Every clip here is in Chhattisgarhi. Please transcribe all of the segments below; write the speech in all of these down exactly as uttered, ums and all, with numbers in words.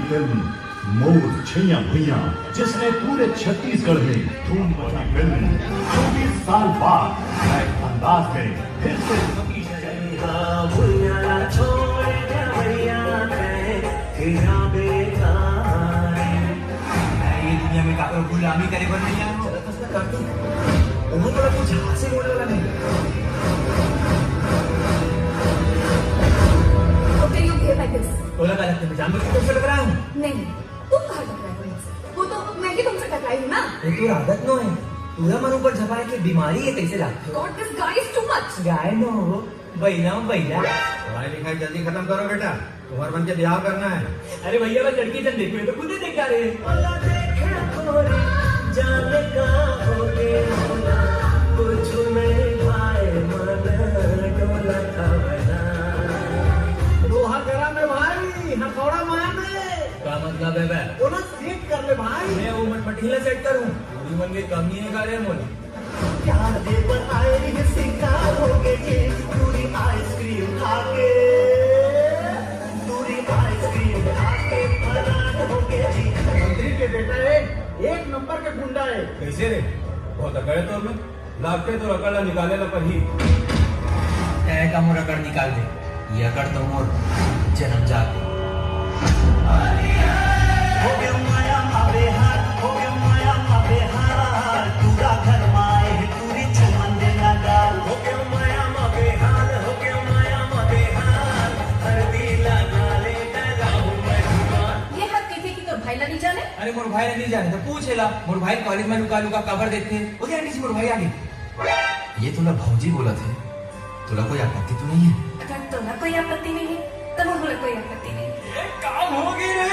फिल्म मोर छैया भुइया, जिसने पूरे छत्तीसगढ़ में धूम मचाई। फिल्म चौबीस साल बाद नए अंदाज में फिर से सतीश जैन। ये दुनिया में काकरो गुलामी करे बर नहीं आए हो। गलत फैसला कर दी। उन्होंने बोला कुछ हाथ से बोलने वाला नहीं। Okay, you behave like this. तोला का लगता है, मैं जानबूझ के तुमसे टकराया हूँ? नहीं, तुम कहाँ टकराए हो मुझसे? वो तो मैं ही तुमसे टकराई हूँ ना। ये तो आदत नो है, पूरा मन ऊपर झपाए के बीमारी है, कैसे लागथे? God, this guy is too much. गाय नो हो, बैला, बैला। पढ़ाई लिखाई जल्दी खत्म करो बेटा, तुम्हार मन के ब्याह करना है। अरे भैया, बस लड़की जन देखो, ये तो खुद ही देख जा रहे हैं। दोहा गरम है भाई, हथौड़ा मार दे। का मतलब है बे? वो ना सेट कर ले भाई। मैं वो मटमटीला सेट करूँ? पूरी मन के कमी है का रे मोला? प्यार दे पर आए ही शिकार हो गए जी, पूरी आइसक्रीम खा के, पूरी आइसक्रीम खा के फरार हो गए जी। मंत्री के बेटा है, एक नंबर के गुंडा है। कैसे रे? बहुत अकड़ है तोर में। लागथे तोर अकड़ ला निकाले ला परही। तय का मोर अकड़ निकाल दे, ये अकड़ तो मोर जन्म जात। हो गयो माया मा बेहाल, हो गयो माया मा बेहाल, टूरा घर मा आए हे टूरी चुमन देना गाल। हो गयो माया मा बेहाल, हो गयो माया मा बेहाल, हरदी लगा ले डराऊ मजबूर। ये हद कइसे कि तोर भाई ला नहीं जाने? अरे मोर भाई ला नहीं जाने तो पूछ एला, मोर भाई कॉलेज में लुका लुका काबर देखथे। ओदे आंटी जी, मोर भाई आगे। ये तोला भौजी बोलत हे, तोला कोई आपत्ति तो नहीं है? अगर तोला कोई आपत्ति नहीं है, तो मोला कोई आपत्ति नहीं है। ये काम हो गई रे।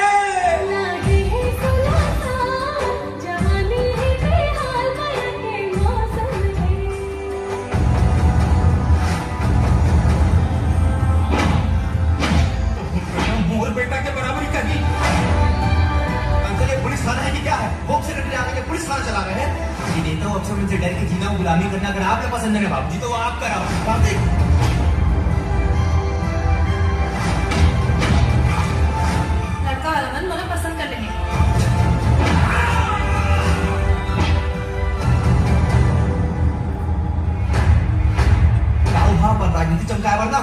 लागे है सोलह साल, जवानी है बेहाल, माया के मौसम है। मोर बेटा के बराबरी करही। अंकल, ये पुलिस थाना है कि क्या है? होम सेक्रेटरी आगे के पुलिस थाना चला रहे हैं। ये नेता हो, अफसर, उनसे डर के जीना, गुलामी करना अगर आपको पसंद है ना बाबूजी, तो वो आप कराओ। कार्तिक! लड़का वाला मन मोला पसंद कर लेने। ताऊ हाँ, पर राजनीति चमकाए बर ना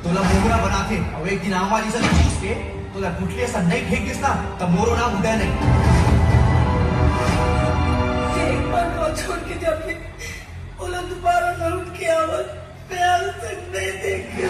तोला मोहरा बनाथे, अउ एक दिन आम वाली सन चूस के तोला गुठली सन नहीं फेंक दिस ना, त मोरो नाम उदय नहीं। एक बार और छोड़ के जाबे, ओला दोबारा लौट के आवत प्यार से नहीं देखे।